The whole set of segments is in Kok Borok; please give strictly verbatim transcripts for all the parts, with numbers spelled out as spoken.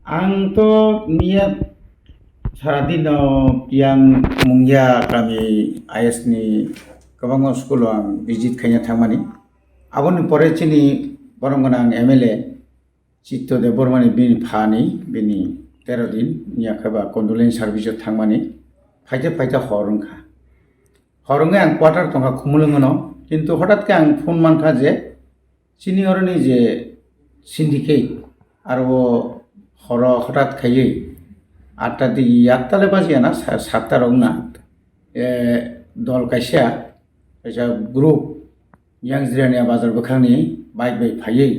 Ang to miya saradino yang mungya kami I S ni kwbangma school o ang visit khaina thangmani. Aboni pore chini borom gwnang M L A Chitto Debbarmani bini phani bini tero din miya khe ba condolence service o thangmani phaite phaite hor wngkha. Hor wngwi ang quarter tongkha Khumulwngono, kintu hotat khe ang phone mankha je chini oroni je syndicate aro horo hotat khaiwi atta digi atta le bajiya na sa- satta rok na, e, dol kaisa kaisa group yang Jirania bazar bwkhakni bike bai phaiwi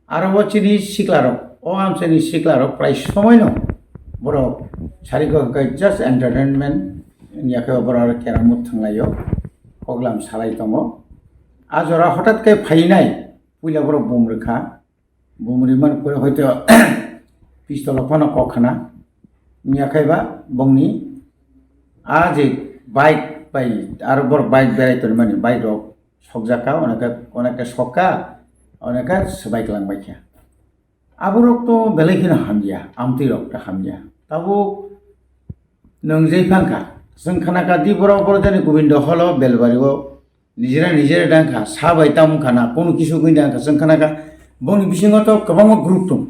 Aro o chini siklarok, o amchaini siklarok prai somoino borok sari kok hwnkhe just entertainment wngya khe borok aro carrom board thwnglaio, koklam salai tongo. A jora hotat khe phainai, puila borok bum rwkha, bum rwmani pore hoito pistol rok phano kok khna wngya khe ba bongni a je bike bai aro borok bike berai tonmani bike rok sokjak kha, onekhe, onekhe sok kha, onekhe swbai kwlang bai kha. Aborok to belai kheno hamya, amtwi rok ta hamya. Tabuk nwng jai phang kha, chwng khna kha di borok borok jani Gobindo holo Belbari o nijera nijera dang kha, sa bai tamo wngkha na, kono kisu gwi dang kha, chwng khna kha bongni bisingo to kwbangma group tong.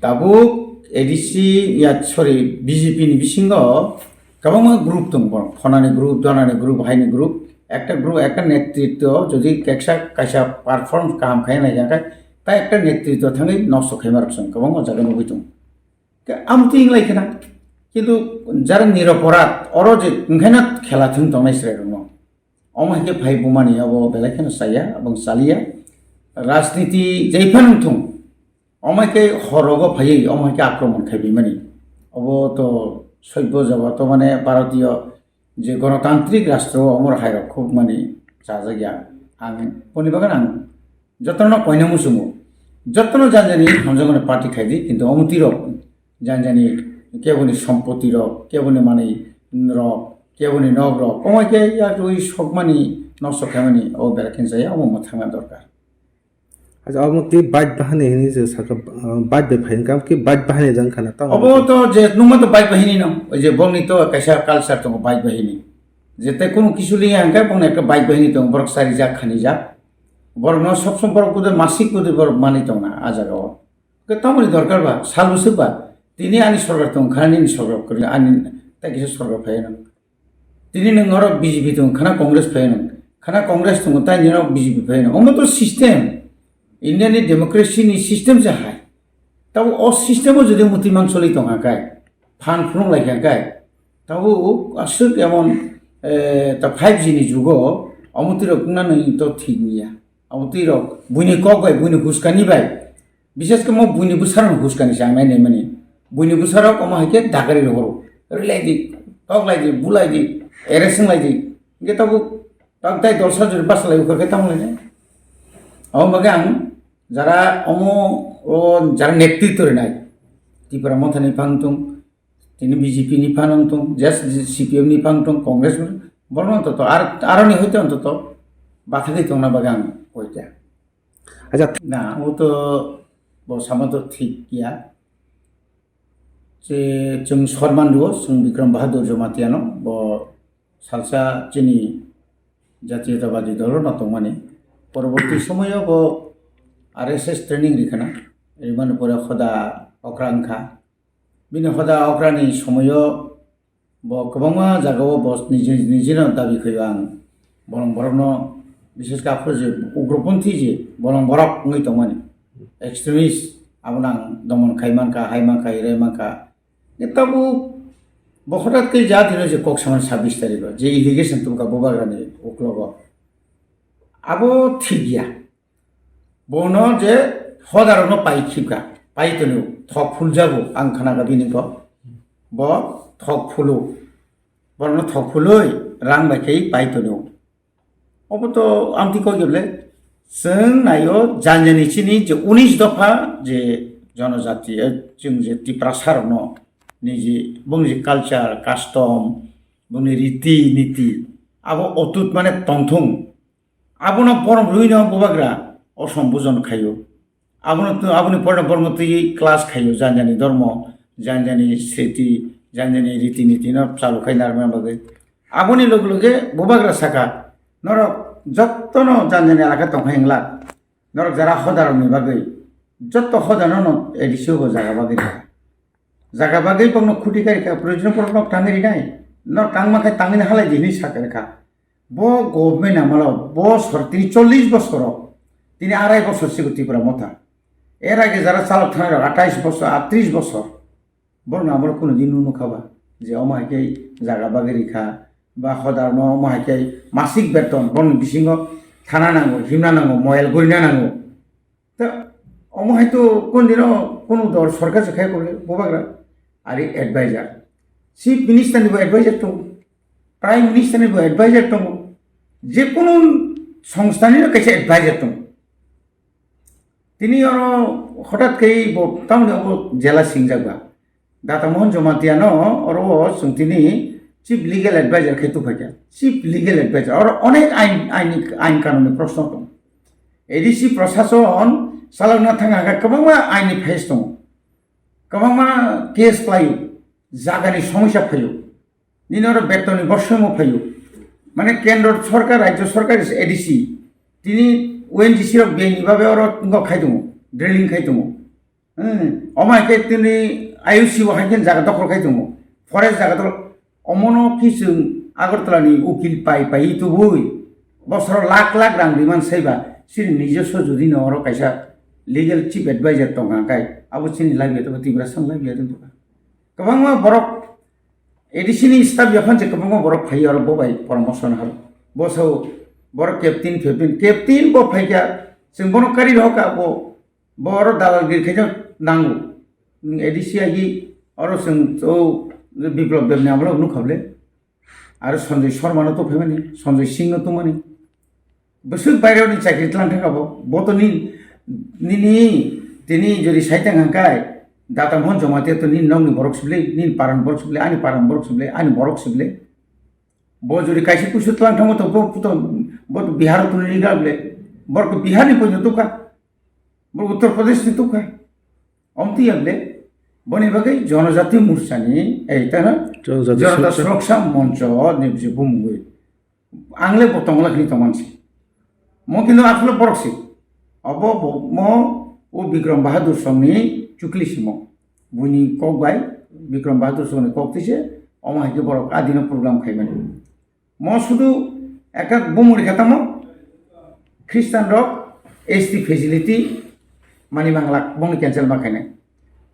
Tabuk A D C, ya, sorry, B J P ni bisingo kwbangma group tongo, phonani group, donani group, haini group, ekta group, ekta netritwo jodi keksa kaisa perform kaham khai nai khe, ta ekta netritwo thangwi nosto khaima rok chwng kwbangma jaga nugwi tongo. Khe amtwi wng lai khena, kintu jara niroporat, oro je wngkhaina khela thwng tongnai chwrai rokno. Omo hai khe phai bumani abo belai kheno chaya, abong chaliya. Rajniti jai phano wng thung, omo hai khe horogo phaiwi omo hai khe akromon khai bimani. Obo to soibbo jaga to mane Bharatiyo je gonotantrik rastro o omo hai rok khub mani chajak ya. Ang boni bagwi ang jotono koina muchungo, jotono janjani hamjakmani party khai di, kintu omo twi rok janjani keboni sompoti rok, keboni manwi rok, keboni nok rok, omo khe yak rwi sokmani, nosto khaimani o belai khe chaya, omo mwthangna dorkar. Acha, omo tei bike bahani hini se saka, ah, bike bai phaini kam ki bike bahani jang khana tamo. Obo to je nungma to bike bahini no, oi je bongni to kaisa culture tongo bike bahini. Je tei kunu kisu liya hwnkhe bongni ekta bike bahini tongo, borok sarijak, khanijak. Borokno sob som borok budui masik budui borok manwi tongna a jaga o. Khe tamoni dorkar ba, sal bwswk ba, tini ani sorkar tong kha, nini sorkar kwrwi, ani tai kisa sorkar phai nang. Tini nwng oro B J P tong khana Congress phai nang, khana Congress tong tai nini oro B J P phai nang. Omo to system, India ni democracy ni system se hai. Tabo o system o jodi muti mang choli tong kha kai, phan phunuk lai kha kai, tabo aswk emon, eh, ta five G ni jugo omo twi rok wngna nang to thik niya. Omo twi rok buini kok bai, buini huskani bai, Bises khe mo buini bwsarokni huskani se ang nai naimani. Buini bwsarok omo hai khe dagari rohoro. Rilai di, toklai di, bulai di, arrest wng lai di. Hingke tabuk, tabuk tai dolsa jori basa lai ukar khe tamo lai nai. Abo bagwi ang jara omo, o jara netrito rinai. Tipra Motha ni phang tong, tini B J P ni phang tong, just C P M ni phang tong, Congress ni, borok no to, to, ar, aroni hoite ontoto, bathagwi tongna bagwi ang koi kha. Acha. Na, o to bo sama to thik ya. Je chwng sorman rwo, chwng Bikram Bahadur Jamatia no, bo salsa chini Jatiyotabadi dolo no tongmani. Poroborti somoyo bo R S S training rikhana, rimani pore hoda okra wngkha. Bini hoda okrani somoyo bo kwbangma jagao bo niji nijino dabi khaio ang bolong borokno, bises khe aphuru je ugroponthi je bolong borok wngwi tongmani, extremist, abono ang domon khai mankha, hai mankha, hirai mankha. Tabuk bo hothat khe jatino je kok samani sabbish tarikho je irrigation tubukha bubagrani uklogo, abo thik ya. Bono je hodarokno pai khibkha, pai tonio, thok phuljago, ang khnakha bini kok. Bo thok phulo. Borokno thok phulwi rang bai khe pai tonio. Obo to amtwi kok jeble chwng naio janjani chini je unis dopha je jonojati, eh, chwng je Tiprasa rokno niji bongni je culture, custom, bongni riti niti abo otut mane tongthung. Abono borom rwino bubagra osom bujon khaio. Abono tw-, aboni porno porno twi class khaio, jani jani dormo, jani jani sriti, jani jani riti niti no chalu khai narwkna bagwi. Aboni loge loge bubagra saka, norok jottono jani jani elaka tongkha hinglak, norok jara hodarokni bagwi, jotto hodano no A D C o bo jaga bagwi rikha. Jaga bagwi bokno khuti karikha, proyojon poro nok tangwi rinai, nok tangma khe tangwini halai di hinwi sakarkha. Bo government amalo bo sor tini chollish bosoro, tini arai bosor sigo Tripura motha. Er age jara chalok thanai rok atais bosor, atris bosor. Borokno amalo kunu din nukha ba je omo hai khe jaga bagwi rikha, ba hodarno omo hai khe masik beton, borokni bisingo thana nango, himna nango, moyal gorina nango. Ta omo hai to kun dino kunu dol sorkar se khai kole bubagra ari advisor, chief minister ni bo advisor tongo, prime minister ni bo advisor tongo, je kunu songstha ni kaisa advisor tongo. Tini oro hotat khe bo tamni obo jela singjak ba. Data Mohan Jamatia no oro o chwng tini chief legal advisor khe tuphaikha. Chief legal advisor oro onek ain, ain, ain kanuni proshno tongo. A D C prosason chalokna thang hwnkhe kwbangma ain ni phais tongo. Kwbangma case khlaio, jagani somosya phaio. Nini oro betonni borsongo phaio. Mane kendro sorkar, rajyo sorkar is A D C. Tini O N G C rok biyang ni babe oro wngkha khai tongo, drilling khai tongo. Hmm, omo hai khe tini I U C o hai khe jaga dokhol khai tongo. Forest jaga dokhol, omono khe chwng Agartala ni ukil pai pai tubui bosoro lakh lakh rang riman saiba, chini nijoswo jodi no oro kaisa legal chief advisor tongkha kai, abo chini laibia tongkha, Tiprasa ni laibia tongkha. Kwbangma borok A D C ni staff yaphang se kwbangma borok phai oro bo bai poramorso nahar. Bo sao borok captain, captain, captain bo phaikha, chwng bono kari rohor kha bo. Bo oro dalalgiri khaina nango. Nwng A D C agi oro chwng o Biplab Debni amolo nukha bwle. Aro Sanjay Sharma no tongphaimani, Sanjay Singh no tongmani. Bwswk baireo ni chakri tlang thangkha bo. Bo to ni, nini, tini jodi saitang hangkai, Data Mohan Jamatia to nini nokni borok sibli, nini paran borok sibli, ani paran borok sibli, ani borok sibli. Bo jodi kaisa kuisu tlang thango to bo, bo to, bo to Bihar to nini ga bwle. Borok to Bihar ni poito tongkha. Bo Uttar Pradesh ni tongkha. Omtwi ya bwle. Boni bagwi Jonojati Morcha ni, ei, ta na? Jonojati Jonata Suraksa. Suraksa Moncho ni bisi bumungwi. Ang le bo tongla khini tongman si. Mo kintu asle borok si. Obo bo, mo o Bikram Bahadur song ni chukli si mo. Buini kok bai, Bikram Bahadur song ni kok twi se, omo hai khe borok adino program khaimani. Mo sudu ekta bumung rikha tamo, Christian rok S T facility mani manglak, bongni cancel ma khainai.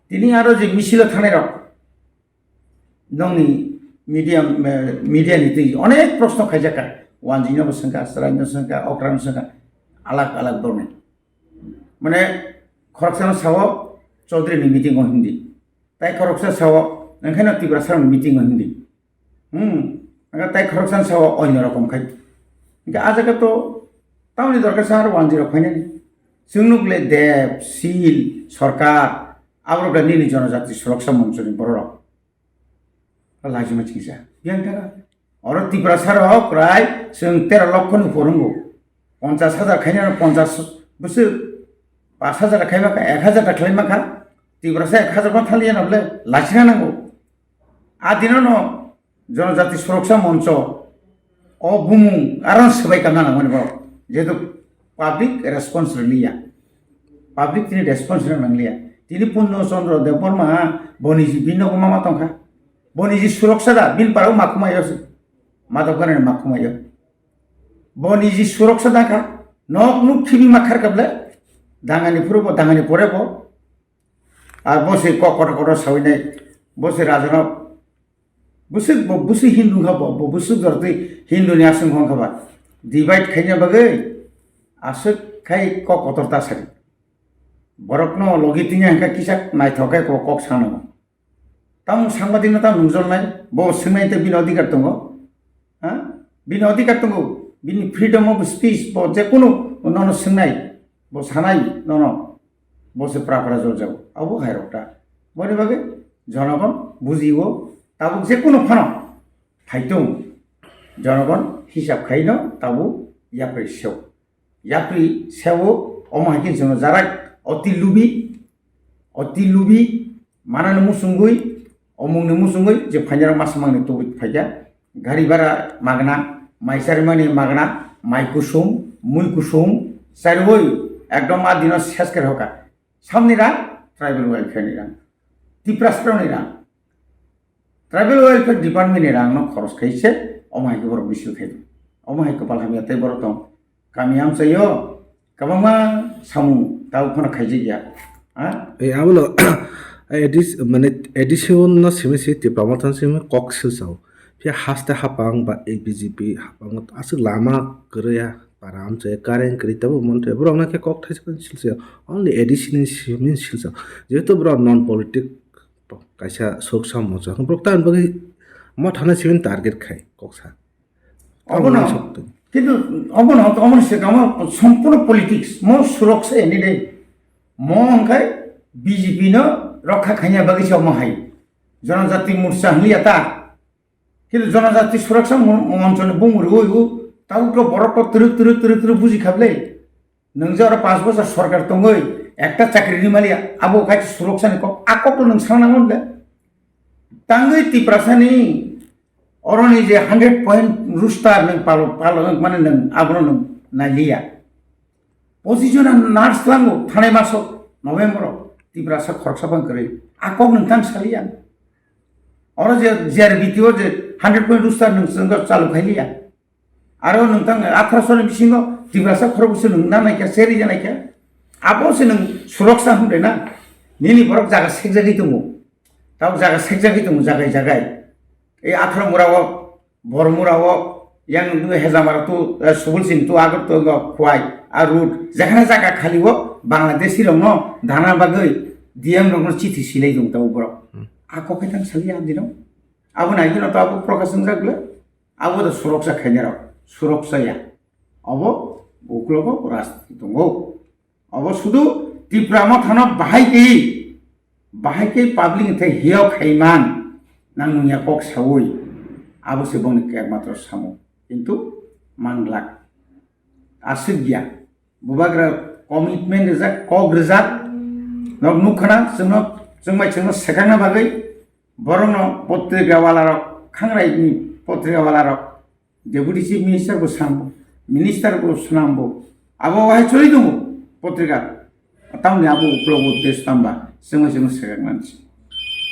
Tini aro je misilo thanai rok, nongni media, eh, media ni twi onek proshno khaijakha, wanjwi no bo swngkha, chwrai no swngkha, okra no swngkha, alak alak borni. Mane khoroksano sao Chaudhary ni meeting o hindi, tai khoroksa sao wngkhaino Tiprasa rokni meeting o hindi. Hmm. Ang tai khoroksan sao onyo rokom khai. Hingke a jaga to tamni dorkar sa aro wanjwi rok phainani. Chwng nuk le Deb, Sil, Sorkar, aborok da nini Jonojati Suraksa Moncho ni borok rok. Lajima chingsa. Biyang tara. Oro Tiprasa rok kwrai chwng tero lokho ni phurungo. Ponchas hajar khaina ponchas bwswk, pas hajar khai maka, ek hajar ta khlai maka. Tiprasa ek hajar ma thaliya no le lachina nango. A dino no Jonojati Suraksa Moncho o bumung aron swbai kamna nangmani borok. Jehetu public response rwliya. Public tini response rwna nangliya. Tini Purno Chandra Debbarma boni ji bini nogo mama tongkha. Boni ji suraksa da, bini parao makhumai yo se. Madhav Gandhi ni makhumai yo. Boni ji suraksa da kha. Nok nuk khibi ma khar kable. Dangani phuru bo, dangani pore bo. Ar bo se kok kotor kotor sawinai. Bo se rajanok. Bwswk bo bwswk Hindu kha bo, bo bwswk jortwi Hindu ni aswk hwn kha ba. Divide khaina bagwi aswk khai kok kotor ta sadi. Borokno logi tini hwnkha kisa naithok khe kok, kok sanango. Tamo sangbadik no tamo nungjolnai, bo swngnai tei bini odhikar tongo. Ha? Bini odhikar tongo, bini freedom of speech, bo jekunu nono swngnai, bo sanai nono, bo se pra pra jol jago. Abo hai rok ta. Boni bagwi jonogon bujiwo, tabuk jekunu phano phaitung. Jonogon hisab khaino tabuk yapri seo. Yapri seo, omo hai khe chwngno jarak Oti lubi, oti lubi, manani musungwi, omungni musungwi, je phainjaro masa mangni tubui phaikha, gari bara magna, mai charimani magna, mai kusum, mui kusum, chariwi ekdom a dino ses khe hoka. Samni rang, tribal welfare ni rang, Tiprasroni rang, tribal welfare department ni rang no khoros khai se, omo hai khe borok misil khai. Omo hai kopal hamya tei borok tong. Kami amchaio kwbangma samung tabuk phano khaijak ya. Ha? E, abono A D C, mane A D C no simi si Tipra Motha simi kok silsao. Phiya haste hapang ba A B G P hapang aswk lama kwrwi ya para amchai current kwrwi tabo monthai borok no khe kok thaisa silsao. Only A D C ni simi silsao. Jehetu borok non politic kaisa soksa mocha borok tamo bagwi Motha no simi target khai kok sa. Obono, kintu obono, obono se kamo sompurno politics, mo suroksa yani dei. Mo hwnkhai B J P no rokha khaina bagwi se omo hai. Janajati Morcha hwnliya ta. Kintu Janajati Suraksa Mon-, Moncho ni bumung rwi o, tabuk to borok to twrwk, twrwk, twrwk, twrwk buji khablai. Nwng je oro panch bochor sorkar tongwi ekta chakri rimaliya, abo khai suroksa ni kok, a kok no nwng sana nango le. Tangwi Tiprasa ni oroni je hundred point rooster nwng palo, palo nwng mane nwng abono nwng nailiya. Pochisjona nurse lango thanai maso November o Tiprasa khoroksa bang kwrwi. A kok nwng tang saliya. Oro je G R B T o je hundred point rooster nwng chwngno chalu khailiya. Aro nwng tang atharo soni bisingo Tiprasa khoroksa nwng na naikha, seri ja naikha. Abo se nwng suroksa hwnre na. Nini borok jaga sekjagwi tongo. Tabuk jaga sekjagwi tongo jagai jagai. Ei atharo mura o Bormura o, yang tu Hejamara tu, eh, Subul Singh tu agor tu go khwai, a road, jekhane jaga khali o, Bangladeshi rok no dana bagwi D M rok no chithi silai dung tabo borok. Hmm. A kok khe tang sali ang dino. Abo nai dino to abo Prakash wngjak le. Abo da suroksa khaina rok, suroksa ya. Abo uklogo rajniti tongo. Obo sudu Tipra Mothano bahai khe, bahai khe public ni thai hiyo khaiman nang nungya kok saui, abo se bongni ekmatro samung. Kintu manglak. Aswk ya. Bubagra commitment rijak, kok rijak. Nok nukhana, chwngno, chwngbai chwngno swkakna bagwi, borokno potrika wala rok, khangrai ni potrika wala rok, Deputy Chief Minister bo swnambo, Minister bo swnambo. Abo wahai choli tongo potrika. Tamni abo uklogo desh tamba, chwngno chwngno segak nansi.